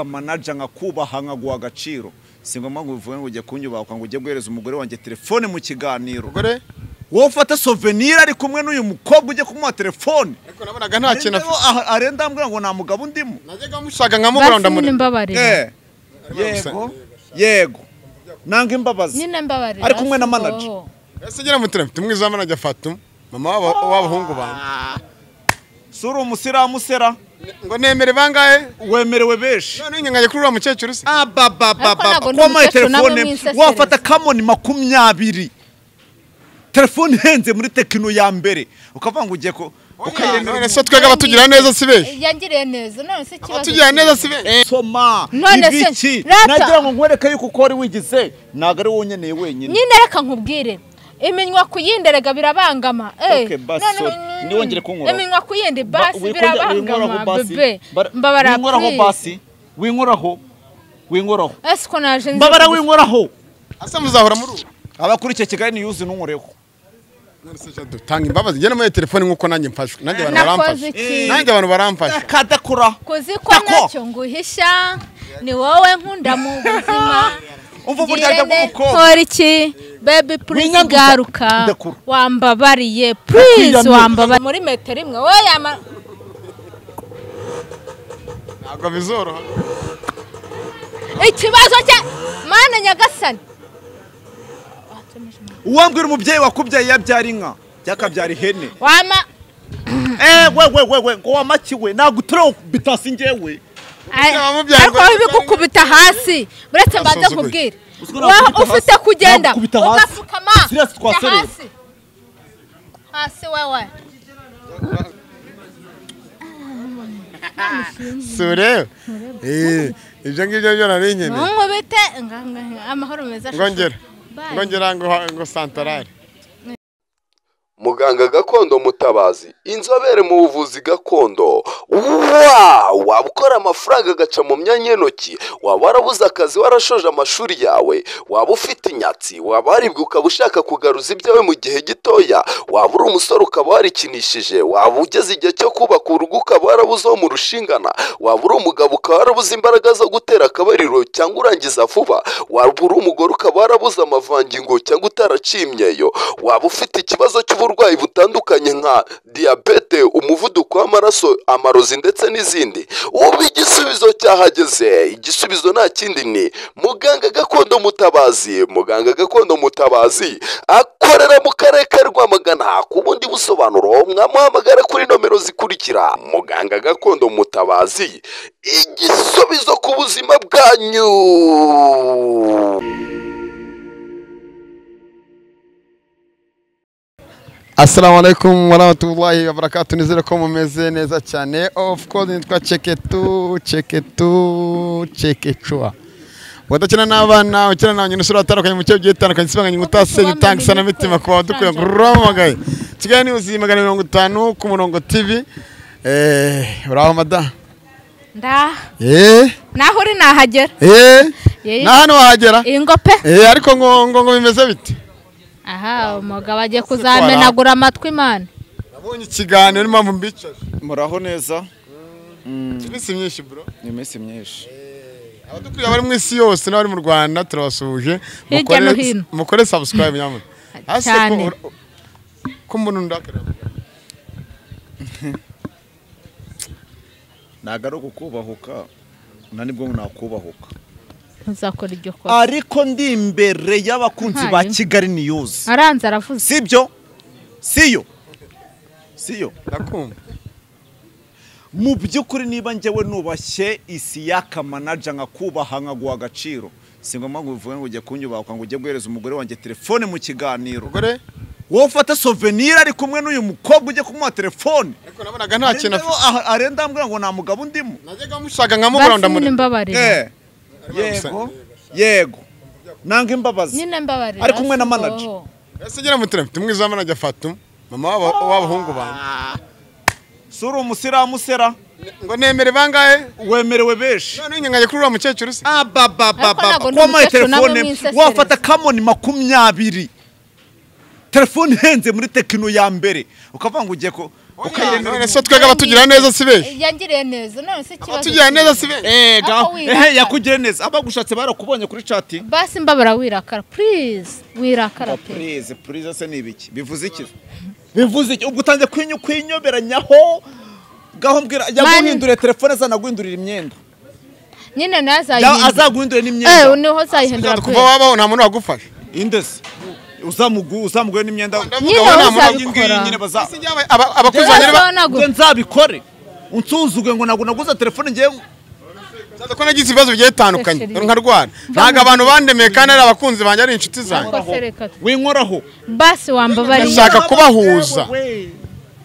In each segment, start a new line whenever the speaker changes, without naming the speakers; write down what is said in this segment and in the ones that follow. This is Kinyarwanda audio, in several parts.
Manager nkakubaha nkaguha agaciro, si ngombwa ngo uvuge ngo ujye kunyubaka ngo ujye guhereza umugore wanjye telefone mu kiganiro.
Umugore
wowe ufata souvenir ari kumwe n'uyu mukobwa ujye kumuha telefone.
Ariko nabonaga nta kintu
arenda ambwira ngo nta mugabo ndimo.
Najyaga mushaka nkamubura
ndamureba.
Yego yego nanga imbabazi
nyine mbabarira
ari kumwe na manager.
Ese gira mutere tumwiza manager Fatuma mama w'abahungu banjye.
Suri umusiramu sera
ngo nemere bangahe
wemerewe beshi.
None nyanganye kuri ura mukecuru se
ababa kwa telefone wafata kamoni 20 telefone ihenze muri Tecno ya mbere ukavuga ngo ugiye ko
ukayiremera. Se twega batugira neza si beshi
yangiriye neza none se ikibazo
batugira neza si beshi
soma ibiki nagira ngo nkwereke yuko uko wari wigize ntago ari wowe nyeneye wenyine
nyine. Reka nkubwire iminywa kuyinderega birabangama.
Okay, basi niwongere kunkora
iminywa kuyindi basi birabangama bebe mbabara
winkoraho basi winkoraho winkoraho
ese ko naje
mbabara winkoraho
asa muzahora muri
abakurikiye Kigali News ntunkoreho.
None se jado tanga imbabazi ngene muri telefone nkuko nanjye mfashwe nanjye abantu baramfasha nanjye abantu baramfasha
kadakura
kuziko nacyo nguhisha ni wowe nkunda mu buzima.
Umva burya bw'umukobwa
nkora iki baby please garuka wambabariye please wambabariye muri metero imwe wowe yama
ntabwo bizoroha
ikibazo cya mana nyagasani.
Uwambwira umubyeyi wakubyaye yabyara inka byakabyara ihene
wama
we ngo wamakiwe nagutura bitasi ngewe
ariko bigukubita hasi uretse mbanze nkubwire ufite kugenda ugapfukama hasi hasi wewe
sure ibyo ngibyo byo nari nyine
nkubite amahoro meza
ngongera ngo santarare.
Muganga gakondo Mutabazi inzobere mu buvuzi gakondo. Waba ukora amafaranga agaca mu myanya y'intoki, waba warabuze akazi warashoje amashuri yawe, waba ufite inyatsi, waba waribwe ukaba ushaka kugaruza ibyawe mu gihe gitoya, waba uri umusore ukaba warikinishije, waba ugeze igihe cyo kubaka urugo ukaba warabuze uwo murushingana, waba uri umugabo ukaba warabuze imbaraga zo gutera akabariro cyangwa urangiza vuba, waba uri umugore ukaba warabuze amavangingo cyangwa utaraciye imyeyo, waba ufite ikibazo cy'uburwayi butandukanye nka diyabete, umuvuduko w'amaraso, amarozi ndetse n'izindi. Ubu igisubizo cyahageze. Igisubizo nta kindi ni muganga gakondo Mutabazi. Muganga gakondo Mutabazi akorera mu karere ka Rwamagana. Ku bundi busobanuro mwamuhamagara kuri nomero zikurikira. Muganga gakondo Mutabazi, igisubizo ku buzima bwanyu.
Assalamu alaikum warahmatullahi wabarakatuh. Nizere ko mumeze neza cyane. Of course nitwa Cheketu Cheketu Chekechua. Wadakina n'abana ukina n'abanyene usura atandukanye mu cyo bigiye bitandukanye sibanganye ngutase gitangisa na mitima kuba dukuye nguromagaye. Kigali News 150 ku murongo TV. Uraho mada?
Nda. Naho uri nahagera.
Na hano wahagera?
Ingo pe.
Ariko ngo ngo bimeze bite?
Aha umugabo agiye kuzamenagura amatwi imana.
Nabonye ikiganiro impamvu mbicaje.
Muraho neza.
Iminsi myinshi bro.
Ni iminsi myinshi.
Abadukuriye bari mu isi yose n'abari mu Rwanda turabasuhuje. Mukore subscribe nyamara. Hasi ko mbona ndakara.
Nagaro kukubahuka nani bwo nakubahuka.
Ntuzakora iryo kosa.
Ariko ndi imbere y'abakunzi ba Kigali News.
Aranze aravuze.
Sibyo? Siyo. Siyo.
Ndakumva.
Mu by'ukuri niba njyewe nubashye Isiyaka manager nkakubaha nkaguha agaciro, si ngombwa ngo uvuge ngo ujye kunyubaka ngo ujye guhereza umugore wanjye telefone mu kiganiro.
Umugore
wowe ufata souvenir ari kumwe n'uyu mukobwa ujye kumuha telefone.
Ariko nabonaga nta kintu
arenda ambwira ngo nta mugabo ndimo.
Najyaga mushaka nkamubura
ndamureba.
Yego yego nanga imbabazi
nyine mbabarira
ari kumwe na manager.
Ese gira mutere tumwiza manager Fatuma mama w'abahungu banjye.
Suri umusiramu sera
ngo nemere bangahe
wemerewe beshi.
None nyanganye kuri ura mukecuru se
ababa kwa telefone wafata kamoni 20 telefone ihenze muri Tecno ya mbere ukavuga ngo ugiye ko
None se twega abatugira neza si benshi?
Yangiriye neza none se ikibazo.
Abatugira neza si benshi?
Ega yakugiriye neza abagushatse barakubonye kuri chat.
Basi mbabara wirakara please wirakara pe.
Please please se ni ibiki? Bivuze iki? Bivuze iki? Ubwo utanze kwinyoberanyaho gaho mbwira yaguhindure telefone zanaguhindurira imyenda.
Nyine nazayihinduye.
Azaguhindure n'imyenda.
Niho zayihindura.
Kuva wabaho nta muntu wagufasha.
Indese uzamuguye n'imyenda.
Nyine
baza.
Abakuzanye
ba nzabikore. Unsuzuge ngo naguze telefone ngiye.
Nzaza ko nagize ibibazo bigiye bitandukanye nkarwara. Ntago abantu bandemeye kandi ari abakunzi banjye ari inshuti zanjye.
Winkoraho.
Basi wambabariye.
Ndashaka kubahuza.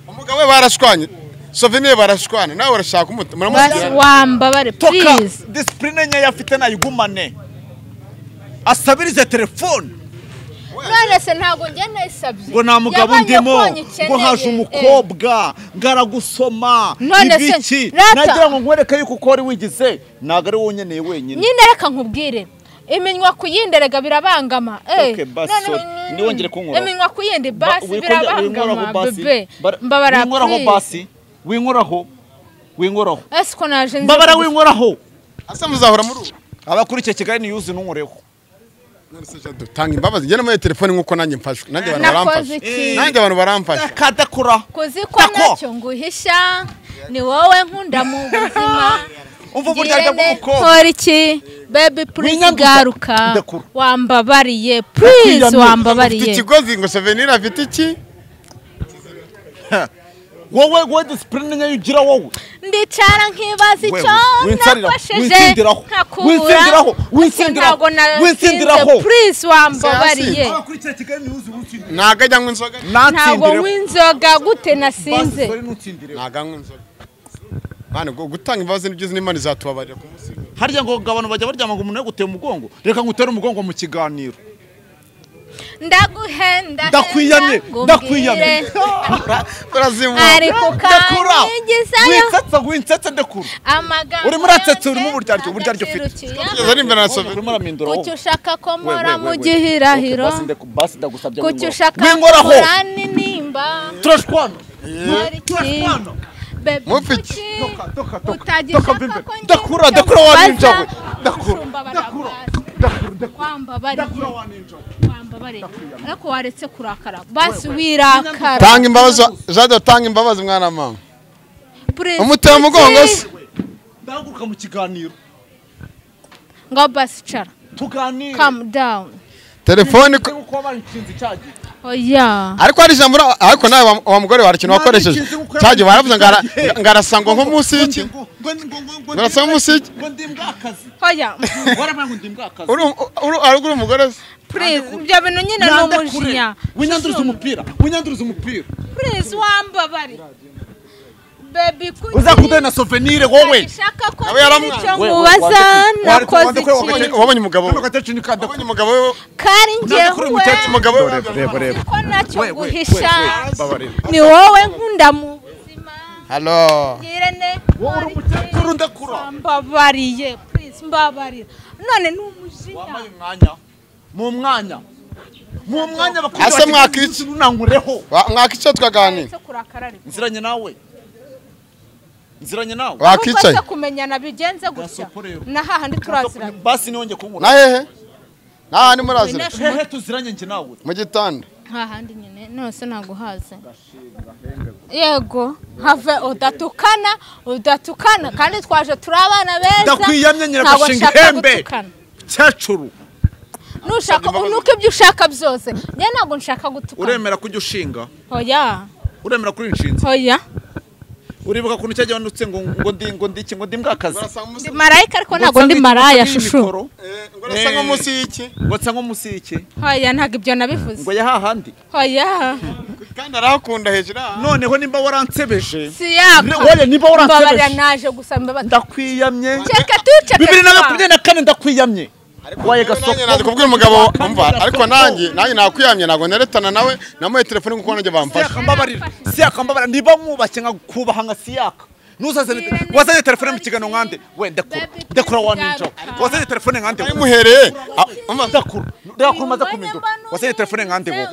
Umugabo we barashwanye. Souvenir barashwana nawe urashaka umuta
muramusigira. Wambabare please.
Discipline nya yafite nayigumane. Asabirize telefone.
None se ntago nge nayisabye.
Ngo nta mugabo ndimo ngo haje umukobwa ngaragusoma ibiki nagira ngo nkwereke yuko uko wari wigize ntago ari wowe nyeneye wenyine.
Nyine reka nkubwire iminywa kuyinderega birabangama.
Niwongere kunkora.
Iminywa kuyindi basi birabangama bebe. Mbabara
winkoraho basi. Winkoraho. Winkoraho.
Ese ko naje
mbabara winkoraho.
Asa muzahora muri ubu.
Abakurikiye Kigali News ntunkoreho.
Tanga imbabazi njye namuye telefone nkuko nanjye mfashwe nanjye abantu baramfasha nanjye abantu baramfasha
kadakura
kuziko nacyo nguhisha ni wowe nkunda mu buzima
umva uburyarya bw'umukobwa
nkora iki baby please garuka wambabariye please wambabariye
afite ikigozi ngo souvenir afite iki
wowe wowe discipline nyayo ugira wowe
ndicara nkibaza icyo nakosheje nkakubura
winsindiraho
please wambabariye
ntago ajya anywa inzoga
ntago nywa inzoga gute nasinze
ntago anywa inzoga bana gutanga imbabazi ni byiza n'Imana izatubabarira ku munsi
harya ngo abantu bajya baryama ngo umuntu yaguteye umugongo reka ngutere umugongo mu kiganiro
ndaguhenda
ndakwiyamye ndakwiyamye
ariko kanyigizayo
winsetsa ndekura
amagambo
urimo uratsetsa urimo uburyaryo uburyaryo ufite
kuki ushaka ko mpora mu gihirahiro kuki ushaka ko nimba
turashwana
mufiki
ndakura ndakura wa ninja we ndakura
wambabariye ariko waretse kurakara basi wirakara
tanga imbabazi Jado tanga imbabazi mwana mama umutera umugongo se
ndahaguruka mu kiganiro
ngo basi cara
tuganire
calm down
telefone
ko banshinze cyagiye
oya
ariko ari jambo ariko nawe wa mugore wari kintu wakoresheje cyagiye baravuze ngarasa ngo nko munsi y'iki ngarasa munsi y'iki
ngo ndi mbwakazi
oya
warabanga ngo ndi mbwakazi
uri umugore se
please ibyo bintu nyine ni umujinya
winyanduruza umupira winyanduruza umupira
please wambabari baby kuki
uzakude na souvenir wowe
ushaka ko icyo nkubaza nakoze iki
wabonye umugabo wabonye umugabo we
kari njyewe
umugabo we
ko nacyo guhisha ni wowe nkunda mu buzima
hello
ngirene
wowe uri umukecuru ndakura
mbabariye please mbabarira none ni umujinya
wambaye umwanya mu mwanya mu mwanya bakunda
ase mwakica
nunangureho
mwakica twaganira
nziranye nawe nziranye nawe
wakicaye
kumenyana bigenze gutya na hahandi turaziranye
basi niwonge kunkura
na hehe na hahandi muraziranye
hehe tuziranye nje nawe
mu gitanda
hahandi nyine nose naguhaze yego have udatukana udatukana kandi twaje turi abana beza
ndakwiyamye nyiragashinga ihembe cyacuru
nushaka unuka ibyo ushaka byose njye ntabwo nshaka gutukana
uremera kujya ushinga
oya
uremera kuri inshinzi
oya
uribuka kuntu cyajya wandutse ngo ngo ndi ngo ndi iki ngo ndi mbwakazi
ndi marayika ariko ntabwo ndi maraya shushu
ngo urasa nko munsi y'iki
ngo nsa nko munsi y'iki
oya ntabwo ibyo nabivuze
ngo ya hahandi
oya
kandi arahakunda hejuru
noneho nimba waransebeje
siyaka
oya nimba waransebeje
mbabarira naje gusa mbabarira
ndakwiyamye
ceka tuceke
2024 ndakwiyamye waye gasoko
naje kubwira umugabo umva ariko nanjye nakwiyamye ntabwo neretana nawe namuye telefone kuko nanjye bamfasha
siyaka mbabarira niba mwubashye nkakubaha nka siyaka nuzazane wazanye telefone mu kiganiro nkande we ndakura ndakura wa ninja wazanye telefone nkande
ayimuhereye
ndakura ndakura maze kumindura wazanye telefone nkande wowe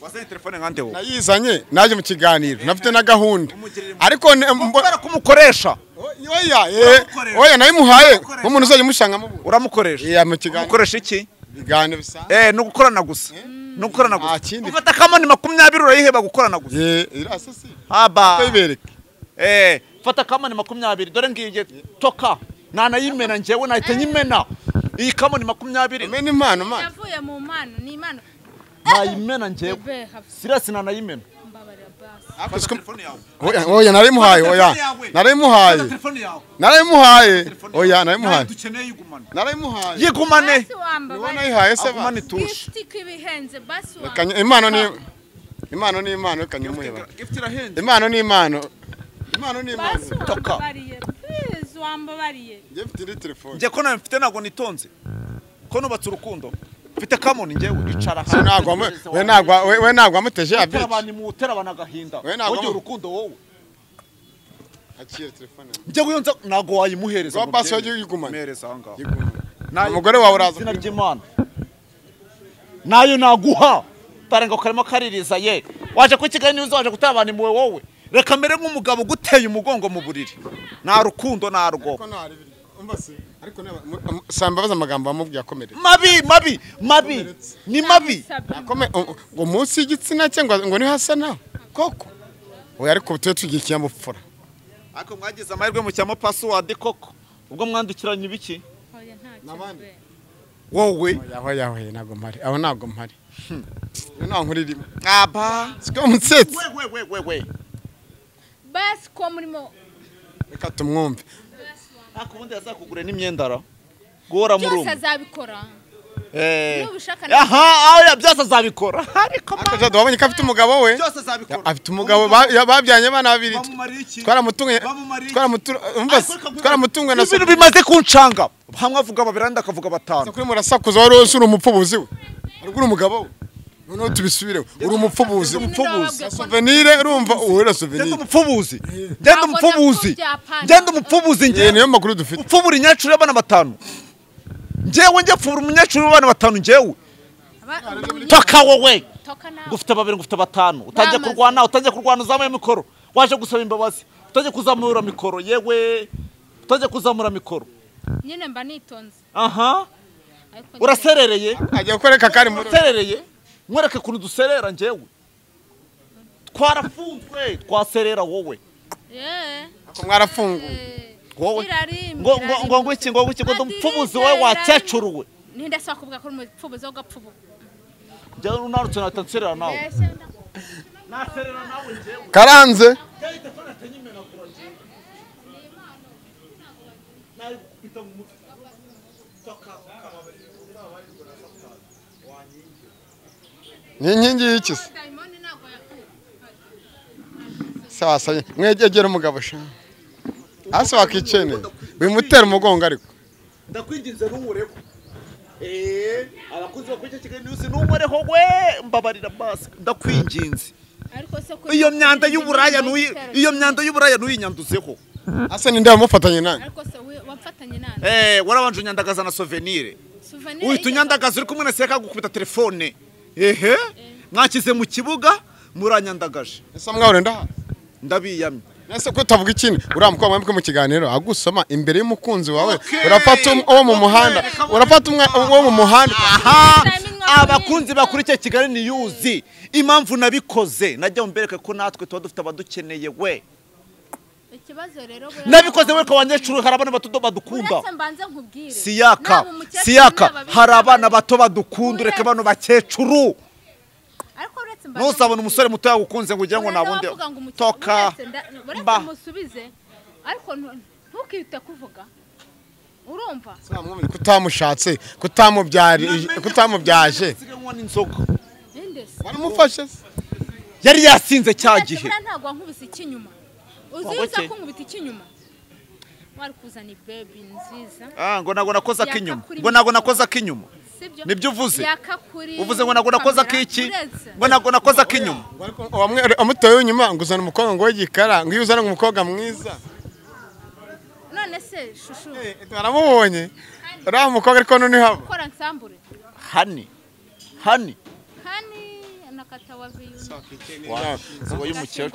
Wazanye telefone nkande wowe?
Nayizanye naje mu kiganiro nafite na gahunda. Ariko
kubera kumukoresha.
Oya oya nayimuhaye nk'umuntu uzajya umushangamo.
Uramukoresha?
Iya mu kiganiro.
Umukoresha iki?
Ibiganiro bisanzwe.
No gukorana gusa. No gukorana gusa. Ufata kamoni 20 urayiheba gukorana gusa.
Irasa si.
Haba.
Tuyibereke.
Fata kamoni 20 dore ngiye toka. Nanayimena njyewe nahita nyimena. Iyi kamoni 20.
Mena impano man.
Yavuye mu mpano ni impano.
Nayimena njyewe. Sirasi nanayimena.
Oya narimuhaye oya. Narimuhaye. Narimuhaye. Oya narimuhaye. Narimuhaye.
Yigumane.
Niwe nayihaye se ba.
Gift kibihenze basi wa.
Impano ni impano ni impano kanyimuheba.
Gift irahenze.
Impano ni impano. Impano ni impano.
Toka.
Please wambabariye.
Ngiye mfite iri telefone.
Ngiye ko nawe mfite ntago nitonze. Ko nubatse urukundo. Mfite kamoni ngewe icara
hasi. We nagwa amuteje ya bitch.
Abantu mutera abana agahinda. Wowe urukundo wowe.
Akira telefone.
Ngiye kuyonza nago wayimuhereza.
Wa basi waje yigumana.
Mereza aho ngaho.
Umugore wawe uraza.
Izina ry'Imana. Nayo naguha. Tarenga karimo kaririza ye. Waje ku Kigali News waje gutera abantu impuhwe wowe. Reka mere nk'umugabo guteye umugongo mu buriri. Nta rukundo narwo.
Ariko sambabaza amagambo amubwiye akomeretse.
Mabi mabi mabi ni mabi.
Akome ngo munsi y'igitsina cye ngo ni hasa naho. Koko. Oya ariko tuye tugiye kinyamupfura.
Ariko mwagize amahirwe mu cyamo password koko. Ubwo mwandikiranye ibiki?
Oya nta.
Wowe
yaho nago mpari. Aho nago mpari. Nta nkuru irimo.
Aba.
Siko mutsetse.
We.
Basi ko murimo.
Reka tumwumve.
Ariko ubundi yazakugure n'imyenda ra. Gora mu rugo.
Byose azabikora.
Aha, oya byose azabikora. Ariko
mama. Wabonye ko afite umugabo we?
Byose azabikora.
Afite umugabo babyanye abana babiri. Twaramutunge. Twaramutunge na
ibintu bimaze kuncanga. Hamwe avuga babiri andi akavuga batanu.
Kuri murasakuza wari uri umupfubuzi we. Ariko uri umugabo we. Noneho tubisubireho. Uri umupfubuzi.
Umupfubuzi.
Souvenir urumva uhera souvenir.
Ngenda umupfubuzi. Ngenda umupfubuzi. Ngenda umupfubuzi ngiye.
Niyo makuru dufite.
Upfubura inyacuru y'abana batanu. Njewe njye pfubura umunyacuru w'abana batanu njewe. Toka wowe. Ngufite babiri ngufite batanu. Utangiye kurwana uzamuye mikoro. Waje gusaba imbabazi. Utangiye kuzamura mikoro yewe. Utangiye kuzamura mikoro.
Nyine mba nitonze.
Aha. Uraserereye.
Ajya gukoreka kari muri.
Uraserereye. Mwereke kuntu duserera njewe. Twarafunzwe twaserera wowe.
Ako mwarafunguye.
Wowe. Ngo ngo iki ngo iki ngo ndumupfubuzi wowe wacecuruwe.
Ninde se wakuvuga ko umupfubuzi wo gapfubu?
Njye unarutse natanserera nawe. Naserera nawe njewe.
Karanze. Ni inkingi y'iki se? Sawa sawa mwegegera umugabo sha. Ase wakicene bimutera umugongo ariko.
Ndakwinginze ntunkureko. Abakunzi bakwiye Kigali News ntunkoreho we mbabarira basi ndakwinginze.
Ariko se
iyo myanda y'uburaya nuyi iyo myanda y'uburaya nuyinyanduzeho.
Ase ninde wamufatanye nani?
Ariko se wamfatanye nani?
Warabanje unyandagaza na souvenir. Uhita unyandagaza uri kumwe na Seka gukubita telefone. Ehe mwakize mu kibuga muranyandagaje.
Ese mwahore ndaha?
Ndabiyamye.
Nese ko utavuga ikindi uriya mukobwa mwebwe mu kiganiro agusoma imbere y'umukunzi wawe urafata uwo mu muhanda urafata uwo mu muhanda.
Aha abakunzi bakurikiye Kigali News impamvu nabikoze najya mbereke ko natwe tuba dufite abadukeneye we.
Ikibazo rero
nabikoze we ko abanyeshuri hari abana bato badukunda.
Siyaka
siyaka hari abana bato badukunda ureke bano bakecuru. Nuzabona umusore muto yagukunze ngo ugira ngo nabundi toka
mba musubize ariko ntukite kuvuga urumva
kutamushatse kutamubyari kutamubyaje waramufashe
yari yasinze cya gihe
ntabwo wankubise ikinyuma uziza kunkubita ikinyuma wari kuzana baby nziza
ngo nago nakoza akinyuma ngo nago nakoza akinyuma nibyo uvuze uvuze ngo nago nakoza akiki ngo nago nakoza akinyuma
amutoye inyuma ngo uzana umukobwa ngo w'igikara ngo iyo uzana umukobwa mwiza
none se shushu
baramubonye uriya mukobwa ariko none haba
kora nsambure
hani hani
hani Kata wa viyuno.
Wa y'umukecuru.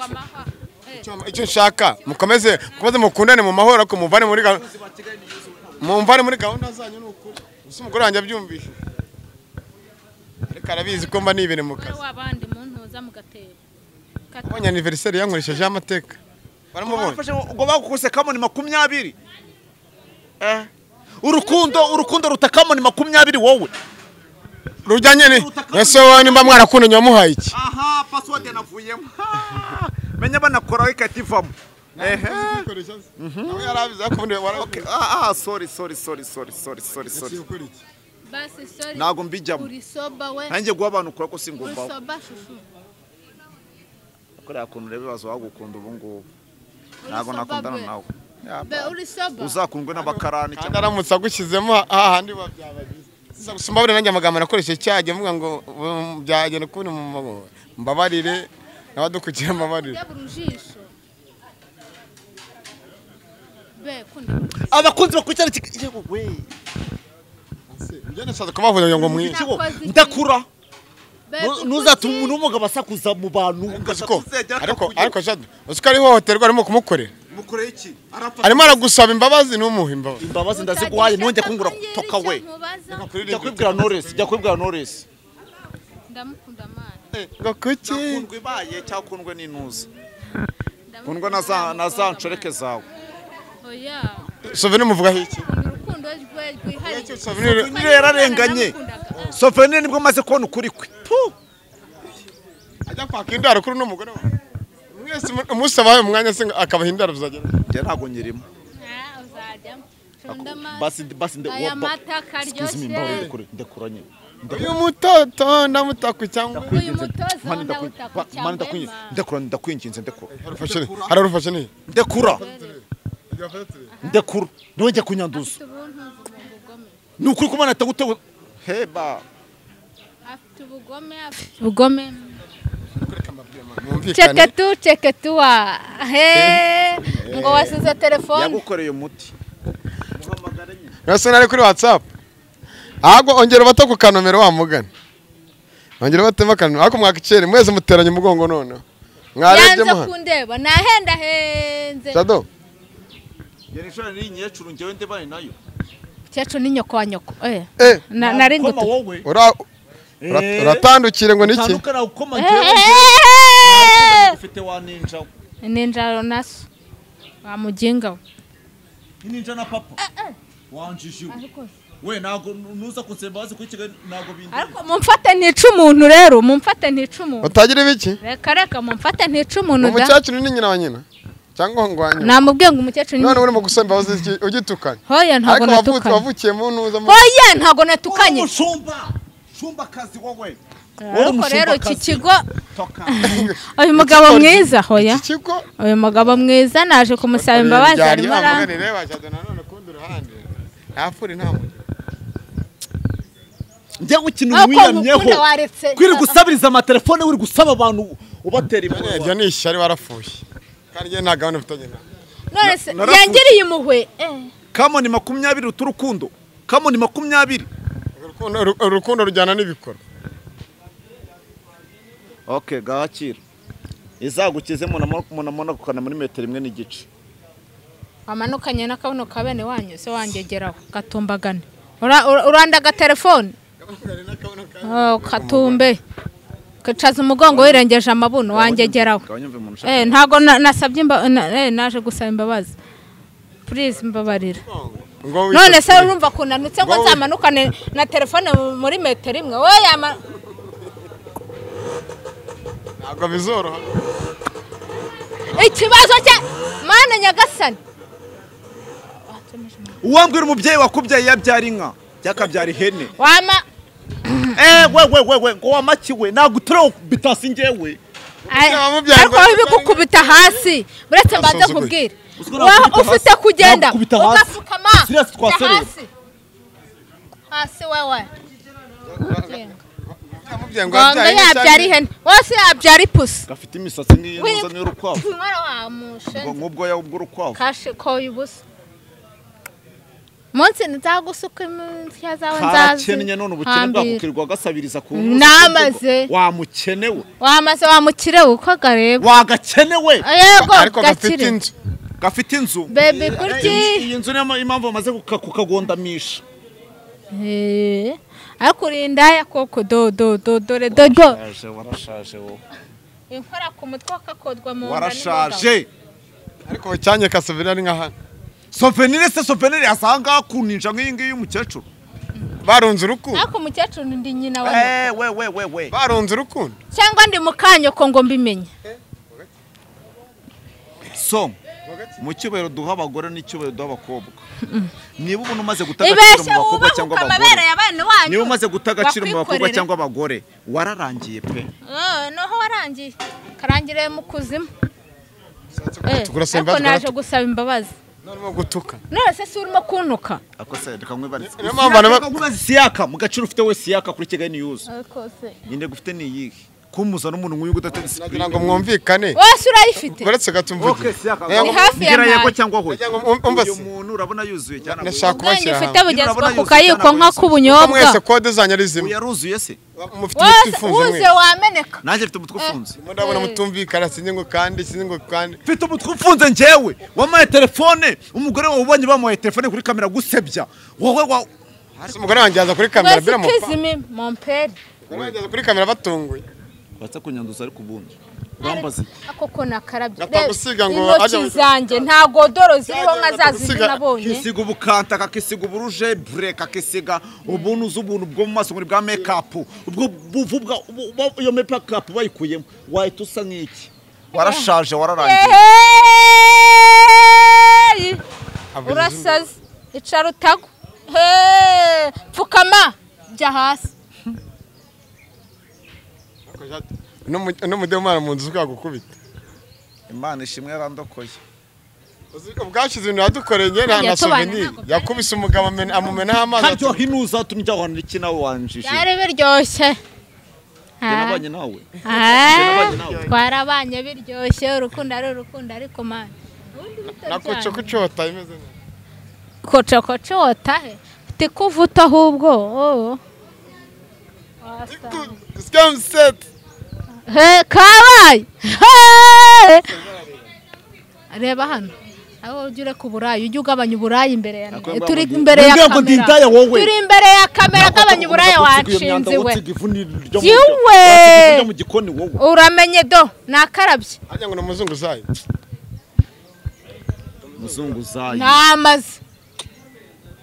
Icyo nshaka mukomeze mukundane mu mahoro ariko mumvane muri gahunda zanyu n'ukuri. Gusa umugore wanjye abyumvishe. Ariko arabizi ko mba nibere mu kazi.
Wabandi muntuza mugatera.
Abonye anniversaire yankoresheje amateka. Baramubonye.
Ngo bagukuse kamoni 20. Urukundo rutakamoni 20 wowe.
Rujyanye ni ese wowe nimba mwarakundanye wamuhaye iki?
Aha, password yanavuyemo. Menya banakora ikativamo. Ehe.
Nawe yarabizi akundi
warabi. Sorry.
Basi sorry.
Nago mbijyamo.
Uri soba we.
Nanjye guha abantu ukora ko singomba.
Uri soba shushu.
Kora akuntu rebe bazo bagukunda ubu ngubu. Nago nakundana nawe.
Be uri soba.
Uzakundwe n'abakarani
cyangwa aramutse agushyizemo ahandi babyabagize. Gusa mbabare nanjye amagambo nakoresheje cyajye mvuga ngo byagenda kubona mu mbabarire n'abadukukira mbabarire.
Abakunzi bakurikirana yego we.
Njye nashaka kubavuga ngo mwi
ndakura. Nuzatuma umuntu w'umugabo asakuza mu bantu
ariko Jado uzi ko ari ihohoterwa arimo kumukorera.
Mukoreye iki?
Arimo aragusaba imbabazi n'umuha imbabazi.
Imbabazi ndaziguhaye nongeye kungura toka we. Jya kwibwira Knowless.
Ndamukunda mana.
Ngo kuki?
Nakundwe ibaye cyangwa kundwe n'intuza. Kundwe na za nshoreke zawe.
Oya.
Souvenir muvuga iki?
Urukundo rwe rwihariye.
Souvenir yararenganye. Souvenir nibwo maze kubona ukuri kwe.
Ajya kwaka indaro kuri no mugore wawe. Mwese umusaba umwanya se akabaha indaro bizagera.
Njye ntago nyirimo.
Uzajya.
Basi nde
aya mata karyoshye.
Ndekuranye.
Uyu mutoto ndamutaku cyangwa
uyu mutozo ndamutaku cyangwa
ndekura ndakwinginze ndekura.
Hararufashe ni.
Ndekura. Ndekura. Nongeye kunyanduza. Ni ukuri kumana atagutewe. Heba.
Afite ubugome. Cheketu wa. He. Ngo wasize telefone.
Yagukoreye umuti.
Nase nari kuri WhatsApp. Ahubwo ongera bato ku kanomero wa mugani. Ongera batema kanomero ariko mwakicere mwese muteranye umugongo none. Mwarebye
muha. Yanze kundeba nahenda henze.
Jado.
Yari shora ni nyecuru ngewe ndebane nayo.
Cyacu ni nyoko wa nyoko. Nari ngutu.
Uratandukire ngo niki?
Tandukana ukoma ngewe. Ufite wa ninja.
Ninja naso. Wa mujinga.
Ninja na papa. Wanjije. We nago nuza kunseba bazi kuri nago bindi.
Ariko mumfate ntica umuntu rero, mumfate ntica umuntu.
Utagira ibiki?
Reka mumfate ntica umuntu da.
Umukecuru ni nyina wa nyina. Cyangwa ngwanya.
Namubwiye ngo umukecuru ni.
None urimo gusaba imbabazi ugitukanye.
Hoya ntago natukanye.
Wavukiye mu ntuza.
Hoya ntago natukanye.
Umushumba. Shumba kazi wowe.
Ariko rero iki kigo uyu mugabo mwiza hoya. Uyu mugabo mwiza naje kumusaba imbabazi arimo ara.
Njye gukina umwiyamyeho kwiri gusabiriza amatelefone uri gusaba abantu ubatera
impuhwe. Iryo ni ishyari warafuye. Kandi njye nta gahunda mfitanye nawe.
None se yangiriye impuhwe.
Kamoni 20 uturukundo. Kamoni 20.
Urukundo rujyana n'ibikorwa.
Okay, gakira. Izagukize munamona muri metero 1.5.
Amanukanye n'akabuno ka bene wanyu se wangegeraho gatumbagane. Uranda ga telefone. Oh, katumbe. Kacaza umugongo wirengeje amabuno wangegeraho. Ntago nasabye naje gusaba imbabazi. Please mbabarira. None se urumva kunanutse ngo nzamanukane na telefone muri metero 1. Oya
ntabwo bizoroha.
Ikibazo cya mana nyagasani.
Uwambwira umubyeyi wakubyaye yabyara inka byakabyara ihene.
Wama
we ngo wamakiwe nagutura bitasi ngewe.
Ariko bigukubita hasi buretse mbanze kubwira. Ufite kugenda ugapfukama hasi. Hasi wewe.
Ngo
yabyara ihene. Wose yabyara ipusi.
Gafite imisatsi nk'iyi n'urukwavu.
Mwana wa mushe.
Ngo nk'ubwoya bw'urukwavu.
Kashe koye ubusa. Munsi nzagusuka insya zawe nzazi.
Karakennye none ubukene bwakukirwa gasabiriza ku
namaze.
Wamukenewe.
Wamaze wamukirewe uko gareba.
Wagakenewe.
Yego
ariko gafite inzu.
Gafite inzu.
Baby kurki.
Iyi nzu niyo impamvu bamaze kukagondamisha.
Ariko urinda ya koko do do do dore dodo.
Warashaje wowe.
Inkora ku mutwe akakodwa mu nda.
Warashaje.
Ariko cyanye ka souvenir ari nka hano.
Souvenir se souvenir asanga kuninja nk'iyi ngiyi y'umukecuru.
Barunze urukundo.
Ariko umukecuru ndi nyina wa
nyoko. We.
Barunze urukundo.
Cyangwa ndi mukanyoko ngo mbimenye.
So mu cyubahiro duha abagore n'icyubahiro duha abakobwa. Niba ubona umaze guta agaciro mu bakobwa cyangwa abagore, niba umaze guta agaciro mu bakobwa cyangwa abagore, wararangiye pe.
Noho warangiye. Karangiriye mu kuzimu. Ariko naje gusaba imbabazi.
Narimo gutuka.
None se si urimo kuntuka?
Ako se reka nkwibarize. Reka siyaka mu gaciro ufite we siyaka kuri Kigali News.
Ariko se
nyine gufite ni iyihe? Kumuza n'umuntu nk'uyu udatari discipline.
Nagira ngo mwumvikane.
Wese urayifite.
Uretse gatumvuge.
Okay, siyaka.
Ni hafi ya
yego cyangwa hoya.
Uyu
muntu urabona yuzuye cyane.
Ndashaka kubashyira.
Ufite bugezwa ku kayiko nka kubunyobwa.
Mwese kode zanyu ari zimwe.
Yaruzuye se?
Mufite umutwe ufunze mwe.
Uze wameneka.
Nanjye mfite umutwe ufunze.
Ndabona mutumvikana sinzi ngo kandi sinzi ngo kandi.
Mfite umutwe ufunze njyewe. Wamaye telefone, umugore wawe ubonye bamuhaye telefone kuri kamera gusebya. Wowe wa
umugore wanjye yaza kuri kamera biramupa.
Excuse me, mon père.
Umugore wanjye yaza kuri kamera batunguye.
Watsa kunyanduza ariko ubundi urambaza
ako ko nakarabye
ngo
intoki zanjye nta godoro ziriho nka zazindi nabonye.
Kisiga ubukanta kakisiga uburuje break kakisiga ubuntu z'ubuntu bwo mu maso muri bwa make up ubwo buvubwa iyo make up bayikuyemo wahita usa nk'iki. Warashaje wararangiye.
Urasaze icara utago. Pfukama jya hasi.
No mudemara mu nzu ukagukubita.
Imana ishimwe yarandokoye.
Ubwashize ibintu yadukoreye njye na souvenir. Yakubise umugabo amumenaho amazi.
Karyo hinuza tumjya ahantu iki nawe wanjije.
Byari biryoshye.
Nabanye nawe.
Twarabanye biryoshye urukundo ari urukundo ariko man.
Nakoco kucota imeze neza.
Koco kocota he. Tikuvuta ahubwo. Oh.
Scam set.
He kabaye. He. Reba hano. Aho ujye ureka uburayi ujye ugabanya uburayi imbere ya turi imbere ya kamera. Turi imbere ya kamera gabanya uburayi wanshinze we. Jiwe. Uramenye do nakarabye.
Ajya ngo n'umuzungu zayi.
Muzungu zayi.
Namaze.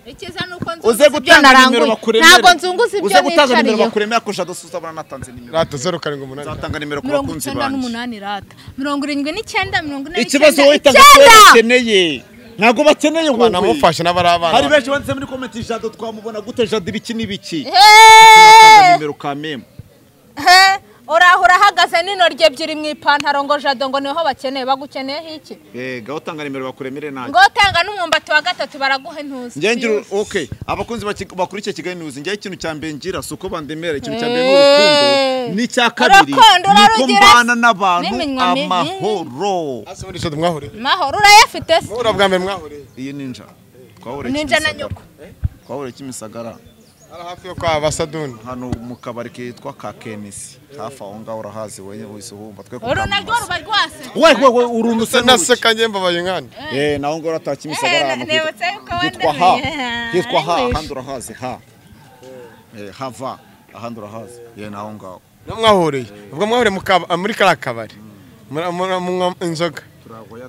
Ikiza nuko nzunguza ibyo naranguye. Ntago nzunguza ibyo
nicariye. Uze gutanga nimero bakuremera ko Jado uzabona natanze nimero.
Rata 078.
Nzatanga nimero ku bakunzi banjye.
98 rata. 79 49.
Ikibazo wowe itanga ko bakeneye. Ntago bakeneye wowe.
Banamufasha n'abari abana.
Hari benshi banditse muri comment Jado twamubona gute Jado ibiki n'ibiki. Nzatanga nimero ka meme.
Urahura ahagaze n'intoryi ebyiri mu ipantaro ngo Jado ngo niho bakeneye bagukeneye iki?
Gaho utanga nimero bakuremere nanjye.
Ngo utanga n'umwumbati wa gatatu baraguha intuzi.
Njye ngira okay abakunzi bakurikiye Kigali News njye ikintu cya mbere ngira suko bandemera ikintu cya mbere n'urukundo n'icya kabiri niko mbana n'abantu amahoro.
Ase muri Jado mwahuriye.
Mahoro urayafite se?
Muhura bwa mbere mwahuriye.
Iyi ninja. Twahuriye.
Ninja na nyoko.
Twahuriye Kimisagara.
Ara hafi yo kwa Basaduni
hano mu kabari kitwa ka Kenisi hafi aho ngaho urahazi wenye wese uhumva twe
uru narwo ruba rwase
we uruntu se
naseka njye mbabaye nkande
naho ngaho urataha Kimisagara hano
hitwa
ha hitwa ha ahandi urahazi ha hava ahandi urahazi naho ngaho
namwahuriye ubwo mwahuriye muri kara kabari munywa inzoga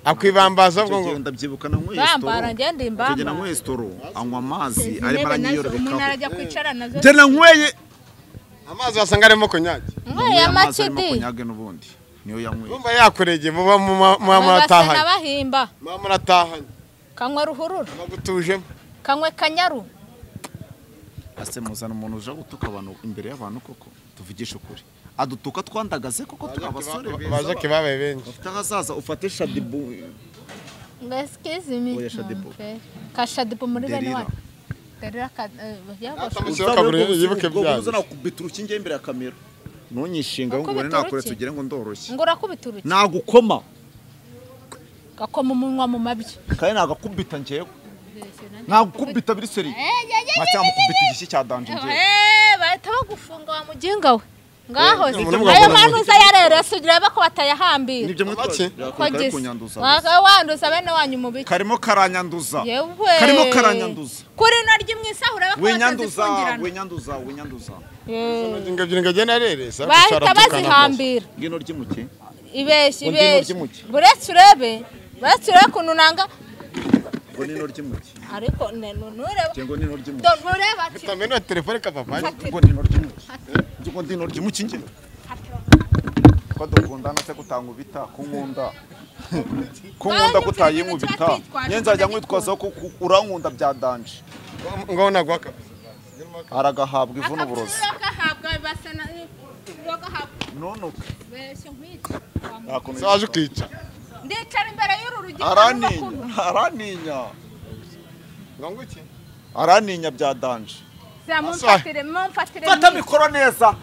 akwibambaza ubwo ngo
ndabyibuka nanyweye storo ngenda nanyweye storo anywa amazi arimo aranyiyorobekaho njye nanyweye
amazi wasanga arimo konyage
nyweye amakidi
konyage n'ubundi niyo yanyweye
bumva yakuregeye muba muratahanye
bahimba
muba muratahanye
kanywe ruhurura
bagutujemo
kanywe kanyaru
ase muzana umuntu uje gutuka abantu imbere y'abantu koko tuvugishe ukuri adutuka twandagaze koko tukabasore beza
baje kibabaye benshi
ufite ahazaza ufate Shadibu
Excuse me. Ka Shadibu muri bene wacu Derira ka
yibuke bya
uzana kubita urukinge imbere ya kamera ntunyishinga ngo ubone nakuretse ugire ngo ndoroshye
ngo urakubita uruki
nagukoma
gakoma umunwa mu mabyi
kandi nagakubita njyewe Nakubita biri seri. Macha mukubita igishyi cya danje ngiye.
Bahita bagufunga wa muginga we. Ngaho ayo manuza yarere sugira ko batayahambira.
Nibyo mwitwaje. Kunyanduza.
Wanduza bene wanyu mubiki.
Karimo karanyanduza. Karimo karanyanduza.
Kuri no ry'imwisahura bako
batazifungirana. Winyanduza winyanduza.
Inga byinga gena rere.
Bahita bazihambira.
Ngino ry'imuki.
Ibeshye ibeshye. Buretse urebe. Buretse urebe kununanga.
Ngo nino ry'imuki.
Ariko nureba.
Ngo nino ry'imuki.
Nureba ati.
Tameno telefone ka papa.
Ngo nino ry'imuki. Ngo ndino ry'imuki nge. Ko dukundana se kutankubita kunkunda. Kunkunda kutayinkubita. Nyenza nkwitwaza ko urankunda bya danje.
Ngo nagwa kabisa.
Aragahabwa ivu n'uburozi.
Aragahabwa basana uragahabwa.
None
beshye nkwica.
Saje ukica.
Ndicara imbere y'uru rugi.
Araninya, araninya.
Ngo iki?
Araninya bya danje.
Mumfatire, mumfatire.
Fata mikoro neza.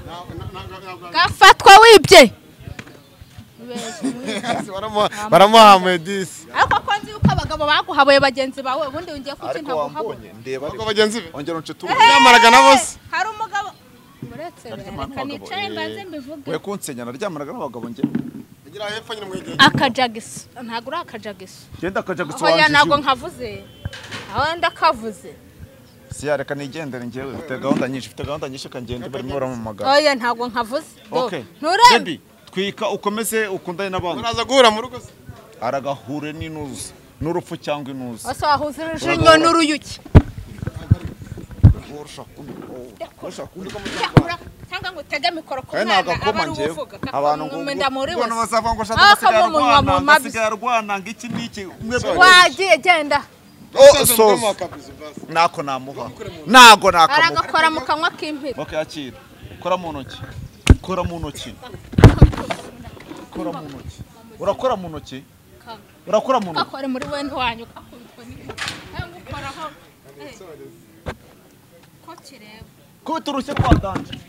Gafatwa wibye.
Baramuhamuye disi.
Ariko ko nzi yuko abagabo baguhaboye bagenzi bawe ubundi ungiye kuki ntaguhaboye.
Ndeba
ariko bagenzi be.
Ongera unce tu.
Yamaraga nabo se.
Hari umugabo uretse reka nicaye mbanze mbivuge.
We kunsenya naryamaraga n'abagabo nge.
Ngira hepfo nyine mwegeye.
Akajagiso. Ntago uri akajagiso.
Genda akajagiso wanje.
Oya nago nkavuze. Aho ndakavuze.
Siya reka nigendere ngewe mfite gahunda nyinshi mfite gahunda nyinshi kangende barimo baramamagara.
Oya ntago nkavuze.
Okay.
Nturebe.
Twika ukomeze ukundane n'abandi.
Uraza guhura mu rugo se?
Aragahure n'inuza n'urupfu cyangwa inuza.
Ose wahuza urujinyo n'uruyuki. Cyangwa ngo utege mikoro ku mwana aba ari uvuga.
Abantu ngo bazava ngo shaka asigaye arwana ngo iki n'iki.
Wagiye genda.
Oh so nako namuha. Nago nakamuha.
Aragakora mu kanwa k'impiri.
Okay akira. Kora mu ntoki. Kora mu ntoki. Kora mu ntoki. Urakora mu ntoki? Urakora mu ntoki.
Akore muri wende wanyu kakubitwa ni. Ngukoraho. Ko kireba.
Kubita urushye kwa danje.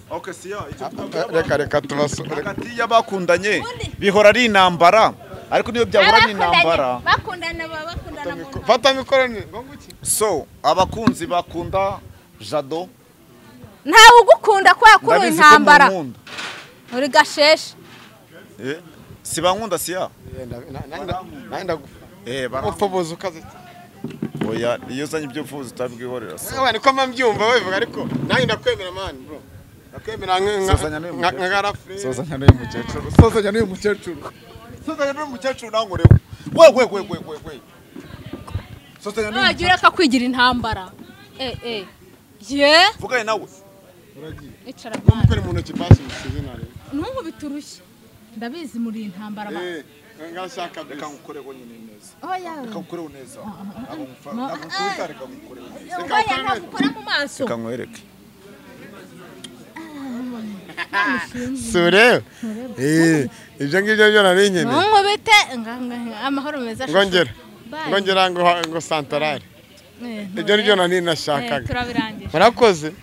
Okay siya icyo
reka reka tubaso.
Hagati y'abakundanye bihora ari intambara. Ariko niyo byahora ni intambara.
Bakundana bakundana mu.
Fata mikoro ni ngo iki?
So abakunzi bakunda Jado.
Ntawe ugukunda kwa kuri intambara. Uri gasheshe.
Si bankunda siya?
Nanda upfubuza ukaze.
Oya iyo uzanye ibyo upfubuza utabwihorera se.
Ewe niko mbyumva babivuga ariko nanjye ndakwemera man bro. Ndakwemera nka garafre.
Sozanya n'uyu mukecuru. Sozanya n'uyu mukecuru. Sozanya n'uyu mukecuru nangorewe. We we we we we we. Sozanya n'uyu.
Wagira akakwigira intambara. Ye?
Vugane nawe.
Uragiye.
Icara
mwana. Mukore mu ntoki basi musize nare.
Ntunkubite urushyi. Ndabizi muri intambara ba.
Ngashaka
reka ngukoreho nyine neza.
Oya.
Reka ngukoreho neza. Ntabwo ngukubita reka ngukoreho neza.
Oya ntabwo ukora mu maso.
Reka nkwereke.
Sure. Ibyo ngibyo byo nari nyine.
Ntunkubite amahoro meza.
Ngongera. Ngongera ngo santarare. Ibyo nibyo nari nashakaga.
Turabirangije.
Murakoze.